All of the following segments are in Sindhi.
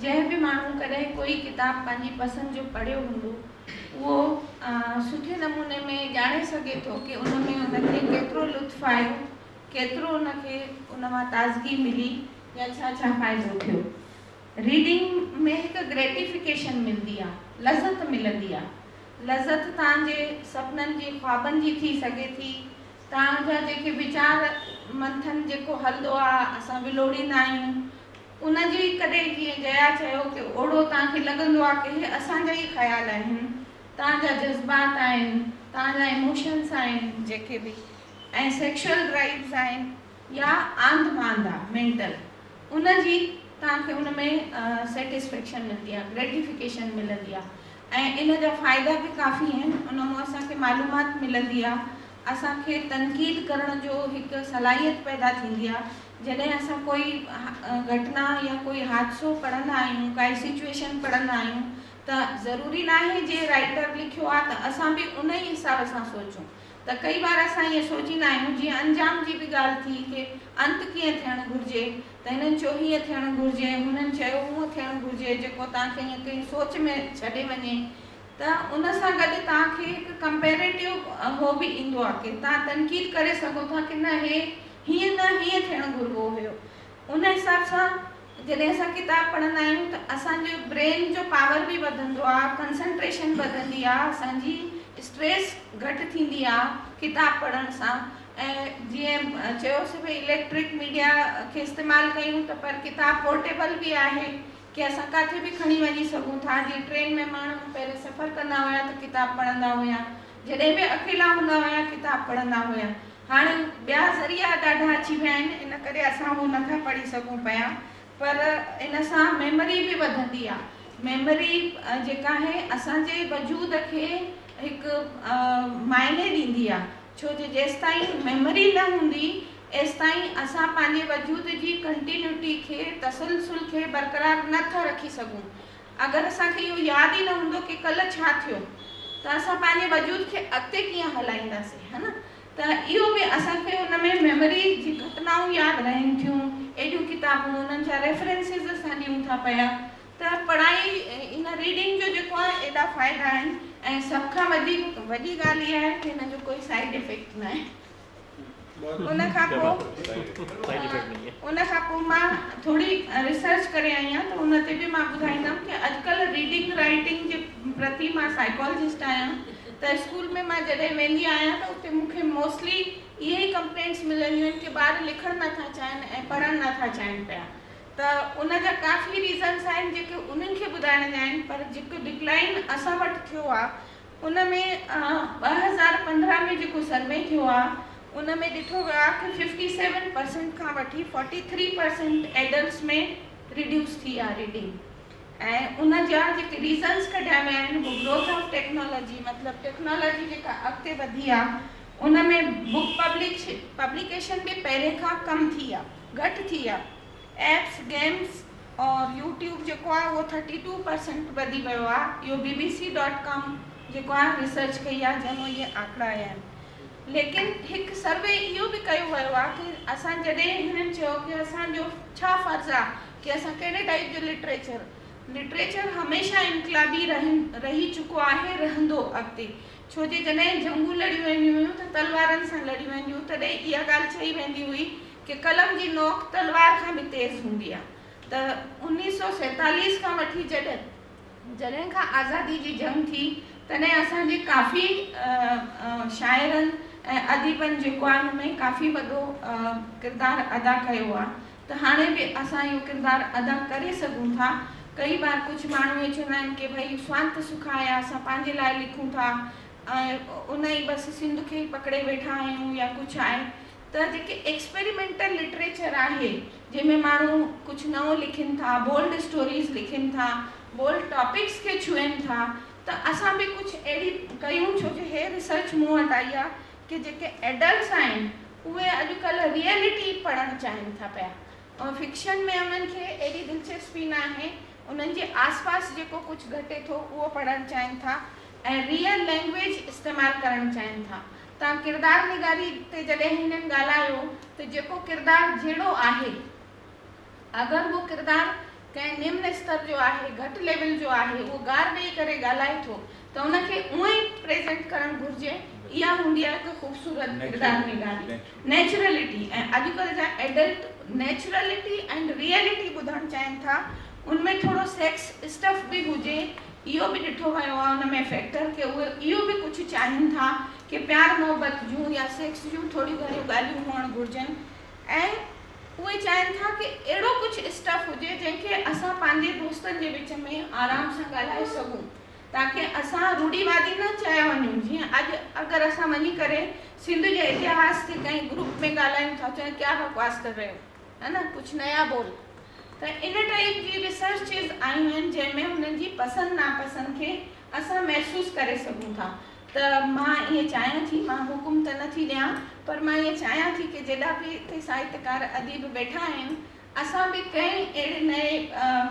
جنهن به ماڻهو ڪڏهن ڪوئي ڪتاب پنهنجي پسند جو پڙهيو هوندو، اهو سٺي نموني ۾ ڄاڻي سگهي ٿو ڪي ان ۾ ان کي ڪيترو لطف آيو، ڪيترو ان کي ان مان تازگي ملي يا ڇا ڇا فائدو ٿيو. ريڊنگ ۾ هڪ گريٽيفڪيشن ملندي آ، لذت ملندي آ. لذت توهان جي سپنن جي، خوابن جي ٿي سگهي ٿي. توهان جا جيڪي ويچار منٿن جيڪو هلندو آ، اسان ولوڙيندا آهيون، ان جي ڪڏهن جيئن جيا چيو ڪي اوڙو توهان کي لڳندو آ ڪي هي اسان جا ئي خيال آهن، توهان جا جذبات آهن، توهان جا ايموشنس آهن جيڪي به ۽ سيڪشوئل ڊرائيوز آهن يا آنڌ مانڌ آ مينٽل، ان جي توهان کي ان ۾ سيٽسفيڪشن ملندي آ، گريٽيفڪيشن ملندي آ ۽ ان جا فائدا به ڪافي آهن. ان مون اسان کي معلومات ملندي آ، اسان کي تنقيد ڪرڻ جو هڪ صلاحيت پيدا ٿيندي آ. جڏهن اسان ڪوئي گهٽنا يا ڪوئي حادثو پڙهندا آهيون، ڪائي سچوئيشن پڙهندا آهيون ته ضروري ناهي جي رائيٽر لکيو آ ته اسان به ان ئي حساب سان سوچون. ته ڪئي بار اسان ائين سوچيندا آهيون جيئن انجام جي به ڳالهه ٿي ڪي انت ڪيئن ٿيڻ گهرجي ته هنن چيو هيئن ٿيڻ گهرجي، هنن چيو هونئن ٿيڻ گهرجي، جيڪو توهان کي ائين ڪنهن سوچ ۾ ڇڏي وڃي ته ان سان گڏ توهان کي هڪ ڪمپيريٽو هو به ايندو آهي ڪي توهان تنقيد ڪري سگهو ٿا ڪي نه هي هيئن نه هيئن ٿيڻ گهربو هيو. ان حساب سان جڏهن اسان ڪتاب پڙهندا آهيون ته اسان جو برين جو پاور به وڌندو آهي، ڪنسنٽريشن وڌندي آهي، اسان جي اسٽريس گهٽ ٿيندي آهي ڪتاب پڙهڻ سان. ۽ جيئن چيوسي ڀئي اليڪٽرڪ ميڊيا کي استعمال ڪيون ته پر ڪتاب پورٽيبل به آهي ڪي اسان ڪاٿي به کڻي وڃي سگهون ٿا. جيئن ٽرين ۾ ماڻهو پهرين سفر ڪندا هيا ته ڪتاب پڙهندا هيا، جڏهن به اڪيلا هوندا هيا ڪتاب پڙهندا هيا. هاڻي ٻيا ذريعا ڏاڍا اچي ويا آهن، ان ڪري اسان اهو نٿا پڙهي سگهون پيا. پر ان سان ميموري به وڌندي آهي. ميموري جيڪا آهي اسان جي وجود کي هڪ معني ڏيندي آهي، ڇو جو جيستائين ميموري نه هوندي ايستائين اسان پنهنجي وجود جي ڪنٽينيوٽي کي، تسلسل کي برقرار نه ٿا رکي سگهون. اگر اسان کي اهو ياد ئي نه هوندو ڪي ڪلهه ڇا ٿيو ته اسان پنهنجي وجود کي اڳتي ڪيئن هلائينداسين، ها نه؟ ته اهو به اسان کي ان ۾ ميموري جي گهٽنائون ياد رهن ٿيون، ايڏيون ڪتابون انهن جا ريفرنسز اسان ڏيون ٿا پيا ته پڙهائي ان ريڊنگ جو جيڪو آهي ايڏا فائدا آهن ۽ سڀ کان وڌيڪ وڏي ڳالهه اها آهي ته هن جو ڪوئي سائيڊ افيڪٽ ناهي. ان کان پوء ان کان پوء مان ٿوري ريسرچ ڪري آئي آهيان ته ان تي به مان ٻڌائيندم ڪي اڄڪلهه ريڊنگ رائيٽنگ جي پرتي مان سائيڪالجسٽ آهيان ته اسڪول ۾ مان جڏهن ويندي آهيان ته اتي مون کي موسٽلي اهي ئي ڪمپلينٽس ملنديون آهن ڪي ٻار لکڻ نه ٿا چاهين ۽ پڙهڻ نه ٿا چاهين پيا ته ان جا ڪافي ريزنس آهن جيڪي انهن کي ٻڌائڻ جا آهن پر جيڪو ڊڪلائن اسان وٽ ٿيو آهي ان ۾ 2015 ۾ جيڪو سروي ٿيو آهي ان ۾ ڏٺو ويو آهي ڪي 57% کان وٺي 43% ايڊلٽس ۾ ريڊيوس ٿي آهي ريڊنگ ۽ ان جا جيڪي ريزنس ڪڍيا ويا آهن اهو گروٿ آف ٽيڪنالاجي مطلب ٽيڪنالاجي جيڪا اڳتي وڌي آهي ان ۾ بڪ پبلڪيشن به پهرين کان ڪم ٿي آهي، گهٽ ٿي آهي. ايپس، گيمز اور يوٽيوب جيڪو آهي اهو 32% وڌي ويو آهي. اهو بي بي سي ڊاٽ ڪام جيڪو آهي ريسرچ ڪئي آهي جنهن مان اهي آنڪڙا آيا آهن. ليڪن هڪ سروي اهو به ڪيو ويو آهي ڪي اسان جڏهن هنن چيو ڪي اسان جو ڇا فرض آهي ڪي اسان ڪهڙي ٽائيپ جو لٽريچر، لٽريچر هميشه انقلابي رهي چڪو آهي رهندو اڳتي، ڇو جي جڏهن جنگون لڙيون وينديون هيون ته تلوارن سان لڙيون وينديون هيون تڏهن اها ڳالهه چئي ويندي هئي ڪي قلم جي نوڪ تلوار کان به تيز هوندي آهي ته 1947 کان وٺي جڏهن جڏهن کان آزادي جي جنگ ٿي تڏهن اسان جي ڪافي شاعرن ۽ اديبن جيڪو آهي ان ۾ ڪافي وڏو ڪردار ادا ڪيو آهي ته هاڻي به اسان اهو ڪردار ادا ڪري سگهون ٿا. ڪئي بار ڪجهه ماڻهو ائين چوندا آهن ڪي ڀئي سوانت سکايا اسان پنهنجي لاء لکون ٿا ۽ ان ئي بس سنڌ کي ئي پڪڙي ويٺا آهيون يا ڪجهه آهي ته جيڪي ايڪسپيريمينٽل لٽريچر آهي جنهن ۾ ماڻهو ڪجهه نئون لکن ٿا، بولڊ اسٽوريز لکن ٿا، بولڊ ٽاپڪس کي ڇهين ٿا ته اسان به ڪجهه اهڙي ڪيون ڇو جو هي ريسرچ مون وٽ آئي آهي ڪي جيڪي ايڊلٽس آهن اهي اڄڪلهه ريئلٽي پڙهڻ چاهين ٿا پيا ۽ فڪشن ۾ انهن کي ايڏي دلچسپي ناهي، انهن جي آس پاس جيڪو ڪجهه گهٽي ٿو اهو پڙهڻ چاهين ٿا ۽ ريئل لينگويج استعمال ڪرڻ چاهين ٿا. تان ڪردار نگاري تي جڏهن هنن ڳالهايو ته جيڪو ڪردار جهڙو آهي اگر اهو ڪردار ڪنهن نمن استر استر جو آهي، گهٽ ليول جو آهي، اهو گار ڏئي ڪري ڳالهائي ٿو ته ان کي اونئن ئي پريزنٽ ڪرڻ گهرجي. اها هوندي آهي هڪ خوبصورت ڪردار نگاري، نيچرلٽي. ۽ اڄڪلهه جا ايڊلٽ نيچرلٽي ۽ ريئلٽي ٻڌڻ چاهين ٿا. ان ۾ ٿورو سيڪس اسٽف به هجي، اهو به ڏٺو ويو آهي ان ۾ فيڪٽر ڪي اهي اهو به ڪجهه چاهين ٿا ڪي پيار محبت جون يا سيڪس جون ٿوريون گهڻيون ڳالهيون هئڻ گهرجن ۽ اهي چاهين ٿا ڪي اهڙو ڪجهه اسٽف هجي جنهن کي اسان پنهنجي دوستن جي وچ ۾ آرام سان ڳالهائي سگهون تاڪه اسان روڙيوادي نه چيا وڃون. جيئن اڄ اگر اسان وڃي ڪري سنڌ جي اتهاس تي ڪنهن گروپ ۾ ڳالهايون ٿا، چون ڪيا بڪواس ڪر رهي هو، ها نه ڪجهه نيا بول. ته ان ٽائيپ جي ريسرچز آيون آهن جنهن ۾ هنن جي پسند ناپسند کي اسان محسوس ڪري سگهون ٿا. ته مان ائين چاهيان ٿي، مان حڪم ته نه ٿي ڏيان، پر مان ائين چاهيان ٿي ڪي جيڏا به هتي ساهتڪار اديب ويٺا آهن، اسان به ڪنهن اهڙي نئين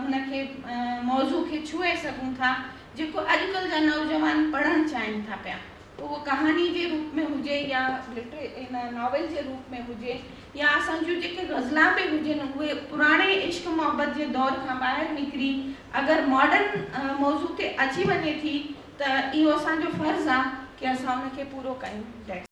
هن کي موضوع کي ڇهي سگهون ٿا جيڪو اڄڪلهه جا نوجوان پڙهڻ چاهين ٿا پيا. پوء اهو ڪهاڻي جي روپ ۾ هجي يا هن ناول جي روپ ۾ هجي يا اسان جون جيڪي غزلان به هجن، اهي پراڻي عشق محبت جي دور کان ٻاهر نڪري اگر ماڊرن موضوع تي اچي وڃي ٿي ته اهو اسان جو فرض آ ڪي اسان ان کي پورو ڪيون. That's.